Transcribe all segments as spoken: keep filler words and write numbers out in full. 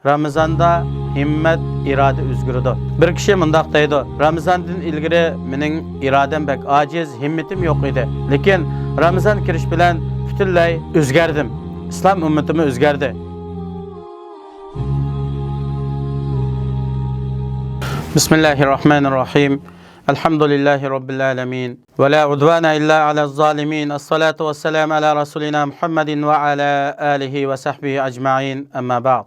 رامىزاندا ھىممەت، ئىرادە ئۆزگىرىدۇ. بىر كىشى مۇنداق دەيدۇ: رامىزاندىن ئىلگىرى مېنىڭ ئىرادەم بەك ئاجىز، ھىممىتىم يوق ئىدى. لېكىن رامىزان كىرىش بىلەن پۈتۈنلەي ئۆزگەردىم. ئىسلام ئۈممىتىمۇ ئۆزگەردى. بسم الله الرحمن الرحيم. الحمد لله رب العالمين. ولا عدوان إلا على الظالمين. الصلاة والسلام على رسولنا محمد وعلى آله وصحبه أجمعين. أما بعد.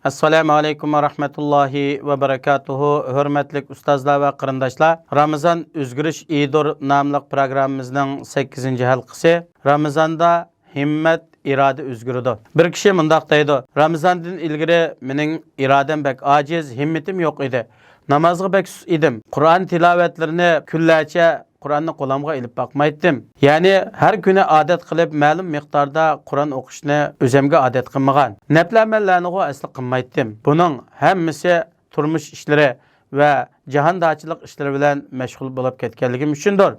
ئەسسالامۇ ئەلەيكۇم ۋە رەھمەتۇللاھى ۋە بەرەكاتۇھۇ. ھۆرمەتلىك ئۇستازلار ۋە قېرىنداشلار، رامىزان ئۆزگىرىش ئىدۇر ناملىق پروگراممىمىزنىڭ سەككىزىنچى ھەلقىسى. رامىزاندا ھىممەت، ئىرادە ئۆزگىرىدۇ. بىر كىشى مۇنداق دەيدۇ: رامىزاندىن ئىلگىرى مېنىڭ ئىرادەم بەك ئاجىز، ھىممىتىم يوق ئىدى. نامازغا بەك سۇس ئىدىم. قۇرئان تىلاۋەتلىرىنى كۈنلەرچە قۇرئاننى قولۇمغا ئېلىپ باقمايتتىم. يەنى ھەر كۈنى ئادەت قىلىپ مەلۇم مىقداردا قۇرئان ئوقۇشنى ئۆزۈمگە ئادەت قىلمىغان. نەپلى ئەمەللەرنىغۇ ئەسلا قىلمايتتىم. بۇنىڭ ھەممىسى تۇرمۇش ئىشلىرى ۋە جاھاندارچىلىق ئىشلىرى بىلەن مەشغۇل بولۇپ كەتكەنلىكىم ئۈچۈندۇر.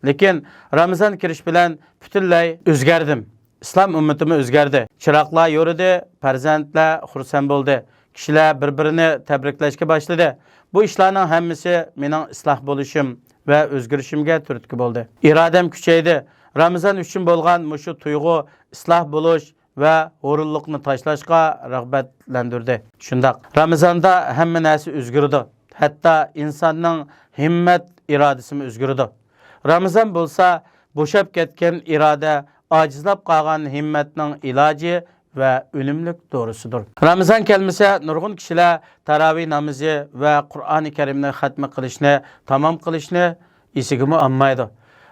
لېكىن رامىزان كىرىش بىلەن پۈتۈنلەي ئۆزگەردىم. ئىسلام ئۈممىتىمۇ ئۆزگەردى. چىراغلار يورۇدى، پەرزەنتلەر خۇرسەن بولدى. كىشىلەر بىر-بىرىنى تەبرىكلەشكە باشلىدى. بۇ ئىشلارنىڭ ھەممىسى مېنىڭ ئىسلاھ بولۇشۇم ۋە ئۆزگىرىشىمگە تۈرتكە بولدى. ئىرادەم كۈچەيدى. رامىزان ئۈچۈن بولغان مۇشۇ تۇيغۇ ئىسلاھ بولۇش ۋە ھۇرۇنلۇقنى تاشلاشقا رىغبەتلەندۈردى. شۇنداق، رامىزاندا ھەممە نەرسە ئۆزگىرىدۇ. ھەتتا ئىنساننىڭ ھىممەت، ئىرادىسىمۇ ئۆزگىرىدۇ. رامىزان بولسا بوشاپ كەتكەن ئىرادە، ئاجىزلاپ قالغان ھىممەتنىڭ ئىلاجى ۋە ئۈنۈملۈك دورىسىدۇر. رامىزان كەلمىسە، نۇرغۇن كىشىلەر تاراۋىھ نامىزى ۋە قۇرئانى كەرىمنى خەتمە قىلىشنى، تامام قىلىشنى ئېسىگىمۇ ئالمايدۇ.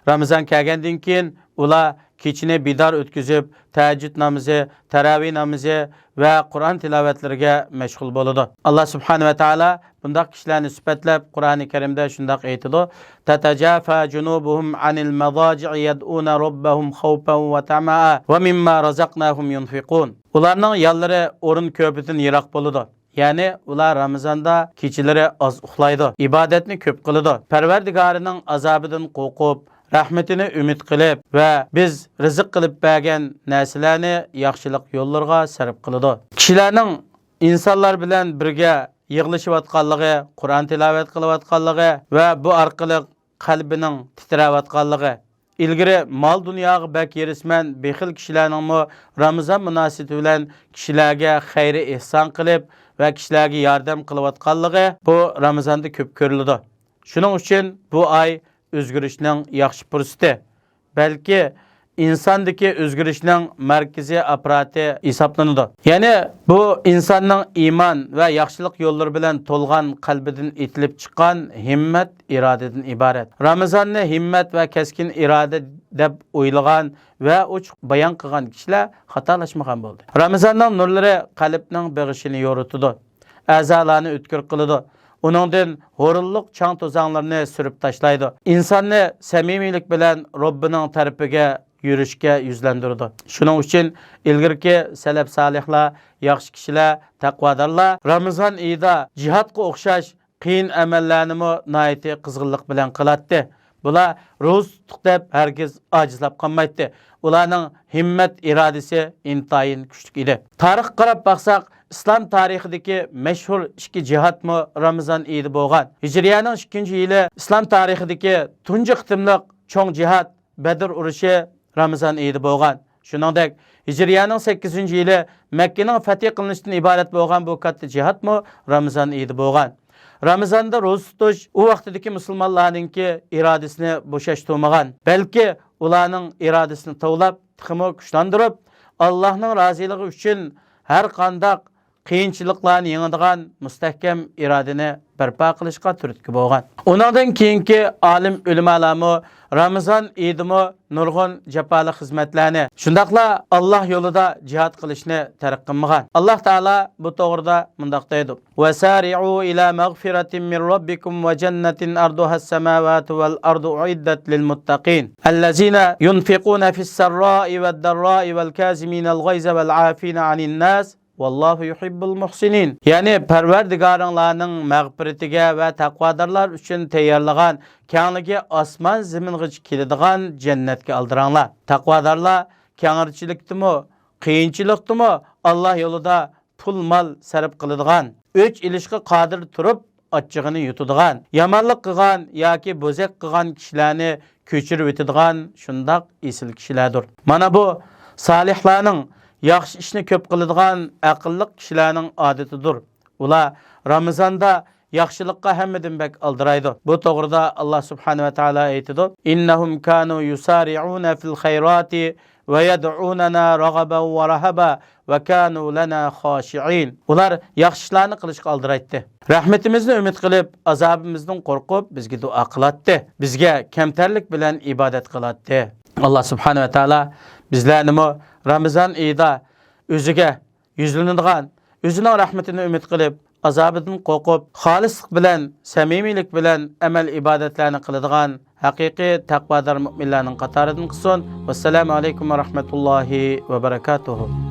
رامىزان كەلگەندىن كېيىن ئۇلار كېچىنى بىدار ئۆتكۈزۈپ، تەھەججۇد نامىزى، تاراۋىھ نامىزى ۋە قۇرئان تىلاۋەتلىرىگە مەشغۇل بولىدۇ. ئاللا سۇبھانە ۋە تائالا بۇنداق كىشىلەرنى سۈپەتلەپ، قۇرئانى كەرىمدە شۇنداق ئېيتىدۇ: تتجافى جنوبهم عن المضاجع يدعون ربهم خوفا وطمعا ومما رزقناهم ينفقون. ئۇلارنىڭ يانلىرى ئورۇن كۆپىدىن يىراق بولىدۇ. يەنى ئۇلار رامىزاندا كېچىلىرى ئاز ئۇخلايدۇ، ئىبادەتنى كۆپ قىلىدۇ، پەرۋەردىگارىنىڭ ئازابىدىن قورقۇپ، رەھمىتىنى ئۈمىد قىلىپ ۋە بىز رىزىق قىلىپ بەرگەن نەرسىلەرنى ياخشىلىق يوللىرىغا سەرپ قىلىدۇ. كىشىلەرنىڭ ئىنسانلار بىلەن بىرگە يىغلىشىۋاتقانلىقى، قۇرئان تىلاۋەت قىلىۋاتقانلىقى ۋە بۇ ئارقىلىق قەلبىنىڭ تىترەۋاتقانلىقى، ئىلگىرى مال-دۇنياغا بەك ھېرىسمەن، بېخىل كىشىلەرنىڭمۇ رامىزان مۇناسىۋىتى بىلەن كىشىلەرگە خەير-ئېھسان قىلىپ ۋە كىشىلەرگە ياردەم قىلىۋاتقانلىقى بۇ رامىزاندا كۆپ كۆرۈلىدۇ. شۇنىڭ ئۈچۈن بۇ ئاي ئۆزگىرىشنىڭ ياخشى پۇرسىتى، بەلكى ئىنساندىكى ئۆزگىرىشنىڭ مەركىزىي ئاپپاراتى ھېسابلىنىدۇ. يەنى بۇ ئىنساننىڭ ئىمان ۋە ياخشىلىق يوللىرى بىلەن تولغان قەلبىدىن ئېتىلىپ چىققان ھىممەت، ئىرادىدىن ئىبارەت. رامىزاننى ھىممەت ۋە كەسكىن ئىرادە دەپ ئويلىغان ۋە ئوچۇق بايان قىلغان كىشىلەر خاتالاشمىغان بولدى. رامىزاننىڭ نۇرلىرى قەلبنىڭ بېغىشىنى يورۇتىدۇ، ئەزالارنى ئۆتكۈر قىلىدۇ، ئۇنىڭدىن ھۇرۇنلۇق چاڭ-توزاڭلىرىنى سۈرۈپ تاشلايدۇ، ئىنساننى سەمىمىيلىك بىلەن رەببىنىڭ تەرىپىگە يۈرۈشكە يۈزلەندۈرىدۇ. شۇنىڭ ئۈچۈن ئىلگىرىكى سەلەپ سالىھلار، ياخشى كىشىلەر، تەقۋادارلار رامىزان ئېيىدا جىھادقا ئوخشاش قىيىن ئەمەللەرنىمۇ ناھايىتى قىزغىنلىق بىلەن قىلاتتى. بۇلار روزا تۇتتۇق دەپ ھەرگىز ئاجىزلاپ قالمايتتى. ئۇلارنىڭ ھىممەت، ئىرادىسى ئىنتايىن كۈچلۈك ئىدى. تارىخقا قاراپ باقساق، ئىسلام تارىخىدىكى مەشھۇر ئىككى جىھادمۇ رامىزان ئېيىدا بولغان. ھىجرىيەنىڭ ئىككىنچى يىلى ئىسلام تارىخىدىكى تۇنجى قېتىملىق چوڭ جىھاد بەدر ئۇرۇشى رامىزان ئېيىدا بولغان. شۇنىڭدەك، ھىجرىيەنىڭ سەككىزىنچى يىلى مەككىنىڭ فەتھى قىلىنىشتىن ئىبارەت بولغان بۇ كاتتا جىھادمۇ رامىزان ئېيىدا بولغان. رامىزاندا روزا تۇتۇش ئۇ ۋاقتىدىكى مۇسۇلمانلارنىڭكى ئىرادىسىنى بوشاشتۇرمىغان، بەلكى ئۇلارنىڭ ئىرادىسىنى تاۋلاپ، تېخىمۇ كۈچلەندۈرۈپ، ئاللاھنىڭ رازىلىقى ئۈچۈن ھەر قانداق قىيىنچىلىقلارنى يېڭىدىغان مۇستەھكەم ئىرادىنى بەرپا قىلىشقا تۈرتكە بولغان. ئۇنىڭدىن كېيىنكى ئالىم ئۆلىمالارمۇ رامىزان ئېيىدىمۇ نۇرغۇن جاپالىق خىزمەتلەرنى، شۇنداقلا ئاللاھ يولىدا جىھاد قىلىشنى تەرك قىلمىغان. ئاللاھ تائالا بۇ توغرىدا مۇنداق دەيدۇ: وسارعوا إلى مغفرة من ربكم وجنة عرضها السماوات والأرض أعدت للمتقين الذين ينفقون في السراء والضراء والكاظمين الغيظ والعافين عن الناس والله يحب المحسنين. يەنى پەرۋەردىگارىڭلارنىڭ مەغپىرىتىگە ۋە تەقۋادارلار ئۈچۈن تەييارلىغان كەڭلىكى ئاسمان زېمىنغىچە كېلىدىغان جەننەتكە ئالدىراڭلار. تەقۋادارلار كەڭرىچىلىكتىمۇ، قىيىنچىلىقتىمۇ ئاللاھ يولىدا پۇل-مال سەرپ قىلىدىغان، ئۆچ ئېلىشقا قادىر تۇرۇپ، ئاچچىقىنى يۇتىدىغان، يامانلىق قىلغان ياكى بوزەك قىلغان كىشىلەرنى كۆچۈرۈۋېتىدىغان شۇنداق ئېسىل كىشىلەردۇر. مانا بۇ سالىھلارنىڭ، ياخشى ئىشنى كۆپ قىلىدىغان ئەقىللىق كىشىلەرنىڭ ئادىتىدۇر. ئۇلار رامىزاندا ياخشىلىققا ھەممىدىن بەك ئالدىرايدۇ. بۇ توغرىدا ئاللا سۇبھانەھۇ ۋە تائالا ئېيتىدۇ، إنهم كانوا يسارعون في الخيرات ويدعوننا رغبا ورهبا وكانوا لنا خاشعين. ئۇلار ياخشى ئىشلارنى قىلىشقا ئالدىرايتتى. رەھمىتىمىزنى ئۈمىد قىلىپ، ئازابىمىزدىن قورقۇپ، بىزگە دۇئا قىلاتتى. بىزگە كەمتەرلىك بىلەن ئىبادەت قىلاتتى. ئاللا سۇبھانەھۇ ۋە تائالا بىزلەرنىمۇ رامىزان ئېيىدا ئۆزىگە يۈزلىنىدىغان، ئۆزىنىڭ رەھمىتىنى ئۈمىد قىلىپ، ئازابىدىن قورقۇپ، خالىسلىق بىلەن، سەمىمىيلىك بىلەن ئەمەل ئىبادەتلەرنى قىلىدىغان ھەقىقىي تەقۋادار مۇئمىنلارنىڭ قاتارىدىن قىلسۇن. ۋەسسالامۇ ئەلەيكۇم ۋە رەھمەتۇللاھى ۋە بەرەكاتۇھۇ.